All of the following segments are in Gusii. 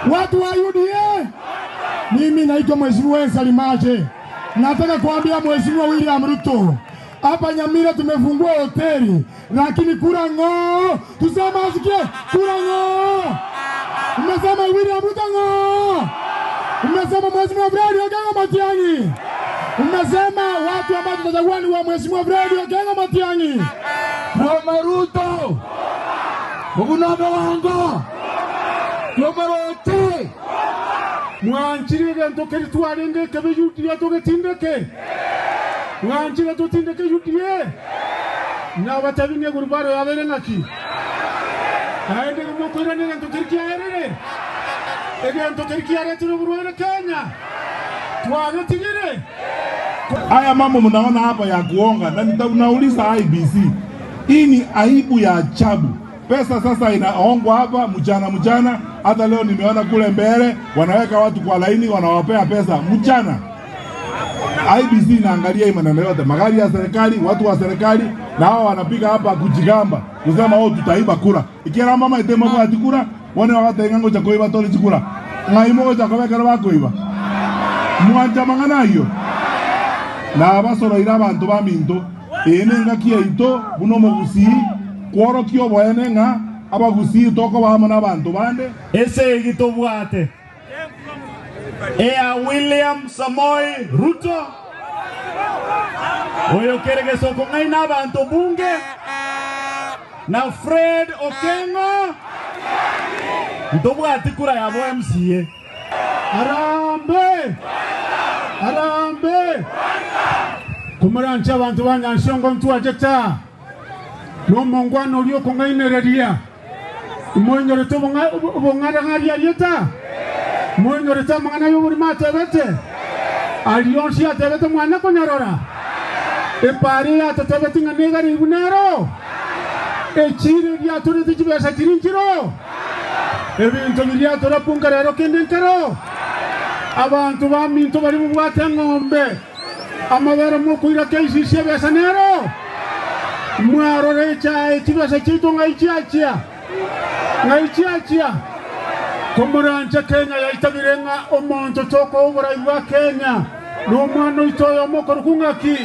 Watu wa UDA, mimi naitwa Mheshimiwa Salimache. Nataka kuambia Mheshimiwa William Ruto, hapa Nyamira tumefungua hoteli, lakini kura ng'oo, tuseme asikie kura ng'oo. Umesema William Ruto ng'oo, umesema Mheshimiwa Fred Okengo Matiang'i, umesema watu ambao tutachagua ni wa Mheshimiwa Fred Okengo Matiang'i. Twoma Ruto, obwo noborongo, twomoroche. Mwanchire egento keria twarenge ekebe UDA togetindeke? Mwanchire totindeke UDA? Nabatebi ng'a egurubaro yabeire ng'aki? Naende igo mokoirania egento keria kiaerire, egento keria kiaretire oborwaire Kenya, twagetigire. Haya mambo mnaona hapa ya kuonga, na nitauliza IEBC, hii ni aibu ya ajabu. Pesa sasa inaongwa hapa mchana mchana. Hata leo nimeona kule mbele wanaweka watu kwa laini, wanawapea pesa mchana. IEBC inaangalia hii maneno yote, magari ya serikali, watu wa serikali, na hao wanapiga hapa kujigamba kusema oh, tutaiba kura ikiera mama itema bwati kura bone bagoteba ng'a ngocha koiba tore chikura ng'ai mogocha koba ekero bakoiba mwancha mang'ana ayio nabasoroire abanto baminto eye nengaki yaito buna omogusii kworokia oboene ng'a abagusii tokoba amo nabanto bande. Esegi tobwate eya William Samoei Ruto, oyo kere gesoko ng'aina abanto bunge, na Fred Okengo, ntobwati kura yabo MCA. Harambee! Harambee! Komoranche abanto ba Nyansiongo ntwachete aa, nomongwana oria okong'ainereria. Moinyorete obong'arang'aria arieta? Moinyorete amang'ana ay'oborimo atebete? Aria onsi atebete mwane konyarora? Epaara eye atatebeti ng'a negaribu nero? Echiira eria atorete chibesa chiri nchiro? Ebinto biria atora punga rero kende nkero? Abanto baminto baria bobwate eng'ombe. Amabere mokoira KCC ebesa nero? Mwarora echae chibesa chiaito ng'ai chiachia? Ng'ai chiachia? Komoranche Kenya yaitabire ng'a omonto tokoa oborai bwa Kenya nomwana oito oyomo okorokwa ng'aki?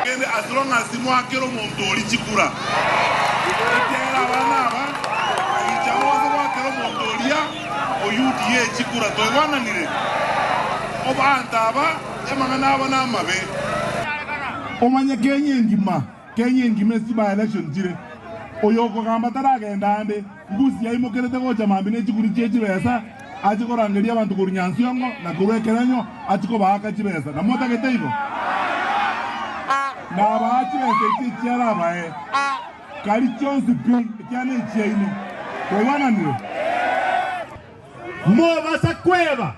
Kende as long as mwakera omonto oria chikura, ekiagera abana aba agicha mobaise goakera omonto oria o UDA chikura toigwananire. Abanto aba amang'ana abo namabe. Omanye Kenya engima, Kenya engima ase by election chire. Oyo okogamba taragenda ande, mbusi yaimokerete gocha mambia ne chikuri chie chibesa, ache korangeria abanto korwa Nyansiongo na korwa Ekerenyo ache kobaaka chibesa. Na motagete igo? Nabaa chibesa echi echiarabae, kari chionsi pi, ekiagera nechiaino. Twaigwananire? Mobasa kweba.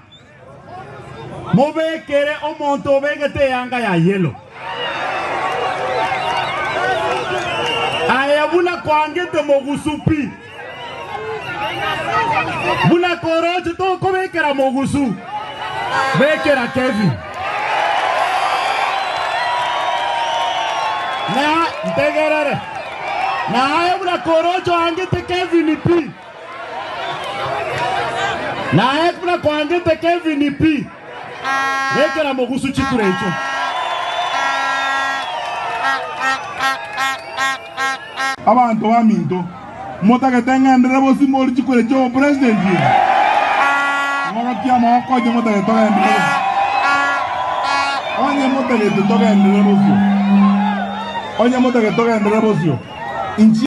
Mobekere omonto obegete eanga ya yellow. Aye buna kwangete mogusu pi, buna koroche tokobekera mogusu, bekera Kevin. Na ntegerere, na aye buna koroche oangete Kevin pi. Naye buna kwangete Kevin pi, bekera mogusu chikura echio. Abanto baminto, motagete ng'enderere bosio mbori chikura chi'obopresident ebi? Ng'orokia amaboko onye motagete togenderere bosio. Onye motagete togenderere bosio. Onye motagete togenderere bosio. Inchi.